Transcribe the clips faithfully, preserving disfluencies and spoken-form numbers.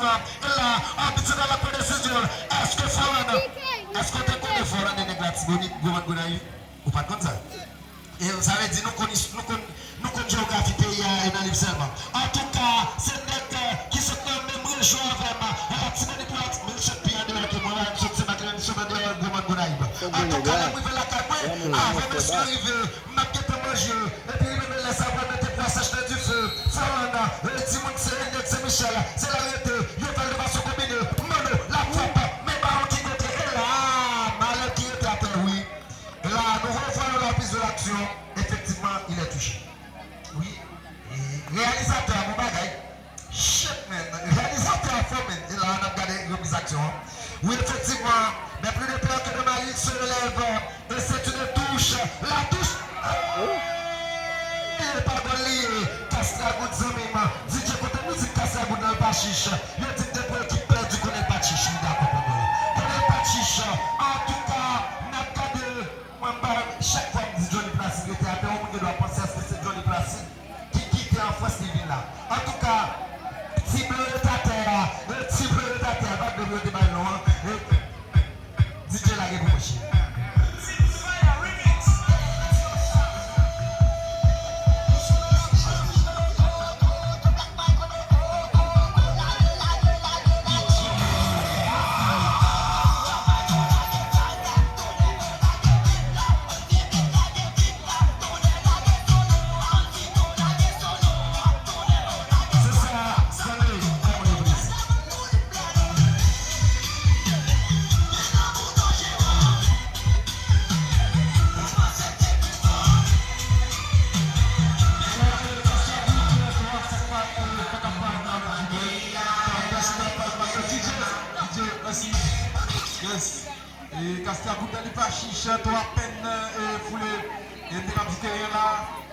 E la, abit se la pran desizyon. Èske Forlàn, èske w te konnen Forlàn e nèg Latibonit, Gwo Mòn Gonayiv? Ou pa t konn sa? E sa vle di nou konn, nou konn, nou konn jewografi peyi a e nan liv sèlman. Antouka, se nèg, eh, ki sot nan menm rejyon avè m, eh, Latibonit pou Lati-, men l sot pi andeyò ke mwen, m sot Senmak, li sot andeyò Gwo Mòn Gonayiv. Antouka, lè m rive lakay mwen, avan mesye yo rive, m ap gentan manje, epi li menm lè sa pral mete pwa sèch nan dife. Forlàn, eh, timoun se nèg Sen Michèl, se la l rete, yo fè l de fason konbine, Manno, la frappe, men balon ki kontre, e la, malè ki rete atè, wi. E la, nou revwala la prise de l'action, effectivement, il est touché. Wi, e reyalizatè a, bon bagay. Shit, man. Reyalizatè a fò, man. E la, n ap gade reprise action an. Wi, efektivman. Mais plus de peur que de mal, il se relève. Et c'est une touche. La touche. Ey, e pa gòl li ye. Kastragoud, zanmi m. D J, kote mizik Kastragoud nan, l pa chich. Yo di m depi w ekip pèdi, konnen l pa t chich. M dakò, pa gòl. Konnen l pa t chich. Antouka, n ap gade. Mwen, m pa, chak fwa m di Johnny Placide rete atè, yon moun gen dwa panse èske se Johnny Placide ki kite an Frans, li vin la. Antouka, ti ble rete atè a, e ti ble rete atè a, pa ble yo te bay non an. E, D J lage pou mwen, cheri. Yes. E Kastragoud li pa chich, twò apèn, e foule, e te kap di teren la,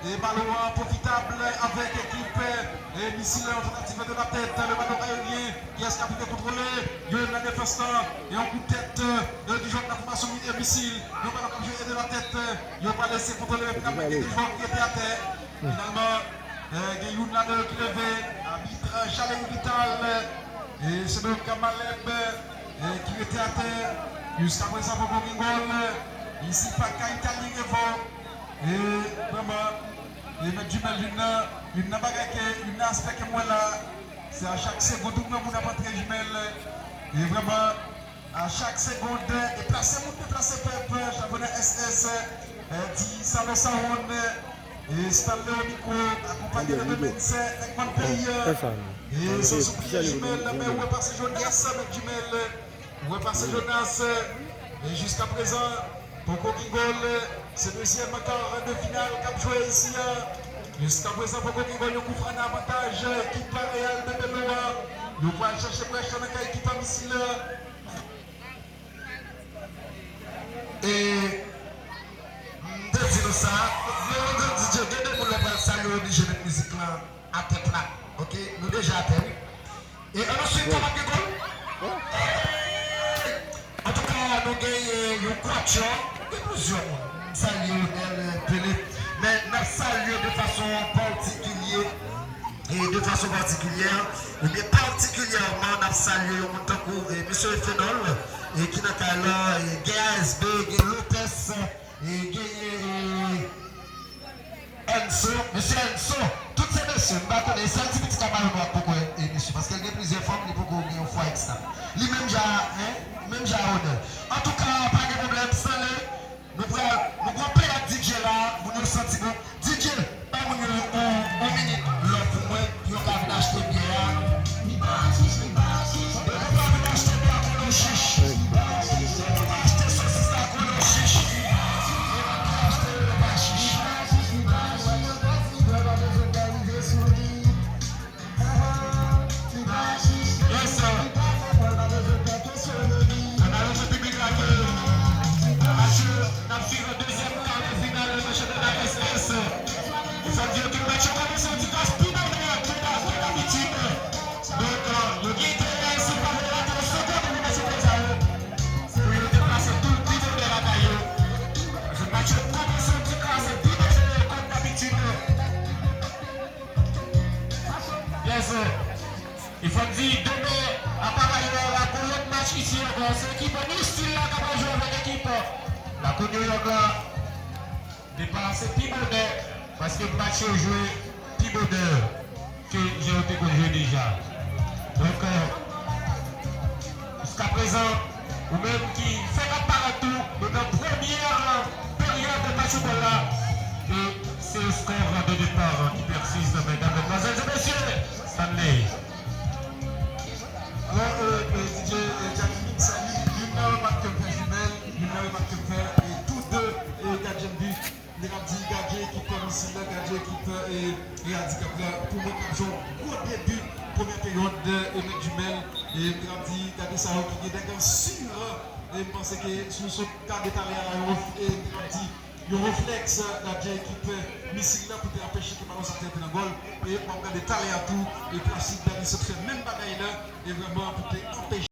e balon an pwofitab avèk ekip, e Misil, yon tantativ de la tèt, le balon aérien, kiyès k ap rive kontwole, yo nan defans lan, e yon kout tèt, e ki jwenn nan fòmasyon Misil, yon balon k ap jwe de la tèt, yo pa lese kontwole, men finalman gen de jwè ki rete atè, finalman, e gen youn ladan yo ki leve, abit, e Charles Vital, e se donk Malèb, e ki rete atè, jiskaprezan poko gen gòl, isi pa ka Itali revo, e vrèman, e mèt Jimèl, youn nan, youn nan bagay ke, youn nan aspè ke m wè la, se a chak segond ou pran moun ap antre Jimèl, e vrèman, a chak segond, deplase moun, deplase pèp, chanpyona S S, e di Salon Sawon, e Stanley o mikwo, akonpanye de Mense, nèg bann peyi, e san soubliye Jimèl, men ou wè pase Jonas, mèt Jimèl, ou wè pase Jonas, e jiskaprezan, poko gen gòl, se dezyèm kar de final k ap jwe isi a, jiskaprezan poko gen gòl, yon koufran nan avantaj, ekip Real de Bello a, yo pral chèche brèch lan nan kay ekip Misil la. E, m te di nou sa, Leandro D J, gen de moun lè pral salye, yo oblije met mizik lan atè plat. Oke? Nou deja atè, wi. E ann nou swiv, kapab gen gòl. Antouka, nou genyen yon kwatchò, gen plizyè moun. M salye Onèl, Pele, men n ap salye de fason patikilye. E de fason patikilyè, oubyen patikilyèman, n ap salye yon moun tankou, e, mesye Fenòl, e, ki nan kay la, e, gen A S B, gen Lopez, e, gen, e, Enso, mesye Enso, tout se mesye, m pa konnen, e sèl ti pitit la Malonwa k poko, e, mesye, paske l gen plizyè fanm, li poko gen yon fwa ekstra. Li menm jan, en, menm jan a Onèl. Antouka, pa gen pwoblèm, Stanley, Nou pral, nou pran pè ak D J la, moun yo santi bon. D J, bay moun yo yon, yon, yon minit lòf pou mwen, pou yo ka vin achte byè a. Depi w pa vin achte byè a, kole w chich. Depi w pa achte sosis la, kole w chich. Depi w pa achte, yo pa chich. Yes, sir. Ann aranjé piblik la ke match yo, n ap swiv an dezyèm. Ankò, se ekip New Steel la k ap jwe avèk ekip Lakou New York la. Depa se pi bonè, paske match yo jwe pi bonè ke jan yo te konn jwe deja. Donk, euh, jiskaprezan, ou menm ki fèk ap parèt tou, nou nan premyè peryòd match foutbòl la, e se skò de depa ki pèsiste, medam, madmwazèl e mesye. Stanley. Alò, euh, euh, D J, euh, Jack Mix, youn, youn nan remak ke m fè, Jimèl, youn nan remak ke m fè, e tou de, e gadyen de, li t ap di, gadyen ekip misil la, gadyen ekip, e, e radikap la, pou mwen, k ap jwe yon gwo debi premyè peryòd, e, Mèt Jimèl, e li t ap di, gade sa yo ki gen dègans sur, e m panse ke si w sot gade talè a la, yo, e li t ap di, yon reflèks gadyen ekip misil la pou te anpeche ke balon sa te antre nan gòl. E w ap gade talè a tou, e Placide Dany sot fè menm bagay la, e vrèman pou te anpeche